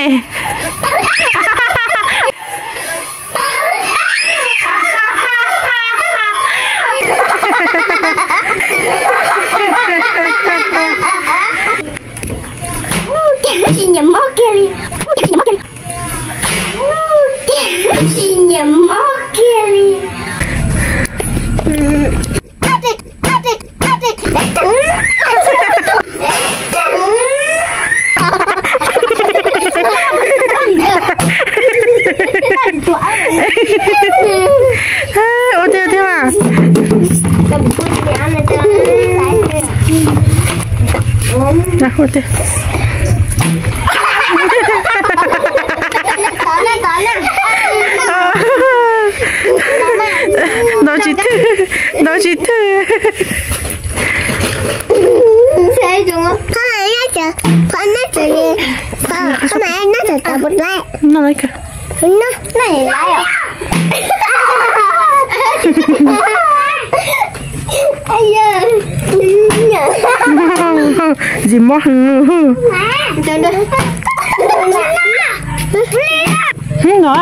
Ua cas tsis nyiam mob kiag li? Ua cas tsis nyiam mob kiag li? Ua cas tsis nyiam mob kiag li? Ua tiag tiag mas. Ua tiag. Ntaus tsis thwj, ntaus tsis thwj. Noj lawm kawg. Ntxim mob heev. Hnub no,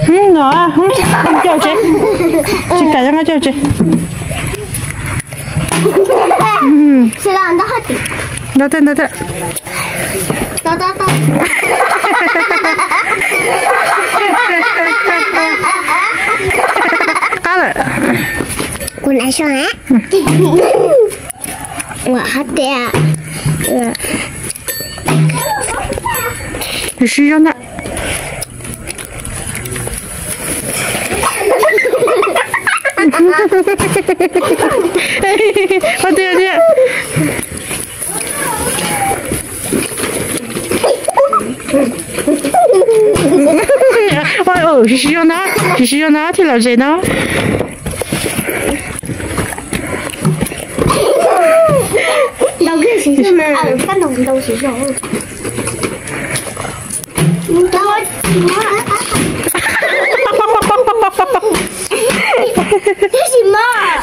hnub no, cauj tsev, tsis kam cauj tsev. Ntau thiab, ntau thiab. Qab lawm. Kuv hnav so na. Ua hab tias, ua, siv zog ntag. Ua tiag tiag. Ua, siv zog ntag, siv zog ntag thiaj lom zem no. Ntau kiag siv zog mas. Kab ntaus ntau siv zog. Tab sis mas.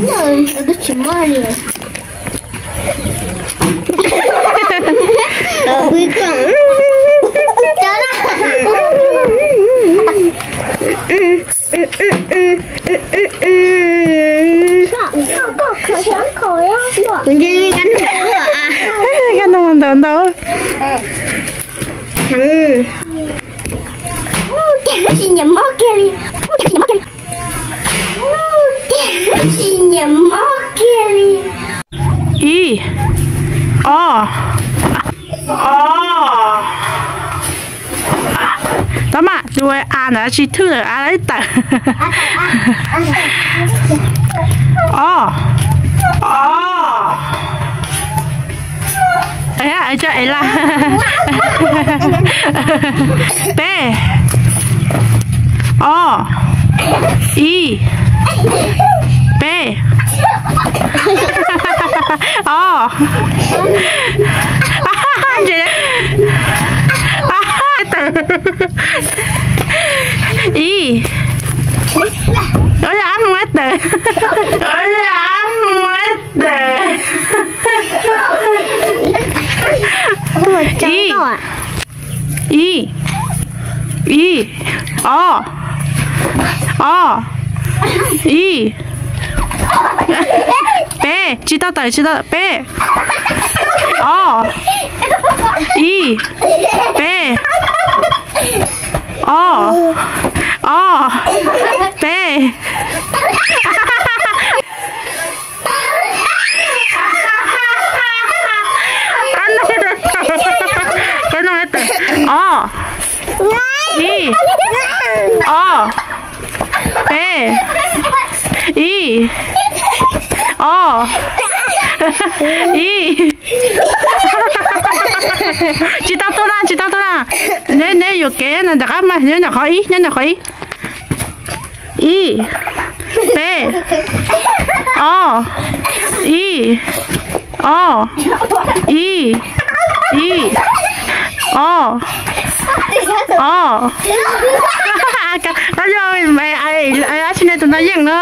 Ntau tsis mob li. Kab ntaus ntau ntau. Tsis nyiam mob kiag li. Tsis nyiam mob kiag li. Ib, ob, ob. Tab mas tus a ntawd tsis thwj lawm, a ib tawm. Ob, ob. Cov es laj. Peb, ob, ib, peb, ob. Ib, ua ab mus tawm, ua ab mus tawm. Ib, ib, ib, ob, ob, ib, peb, tsis tau tawm, tsis tau, peb, ob, ib, peb, ob, ob, peb. Ob, ib, ob, peb, ib, ob, ib. Tsis tau tuaj na, tsis tau tuaj na. Neb, neb yuam kev no, nram qab mas nyob nram qhov ib, nyob nram qhov ib. Ib, peb, ob, ib, ob, ib, ib, ob, ob. Qab yog dab tsi ne tus no yeej no.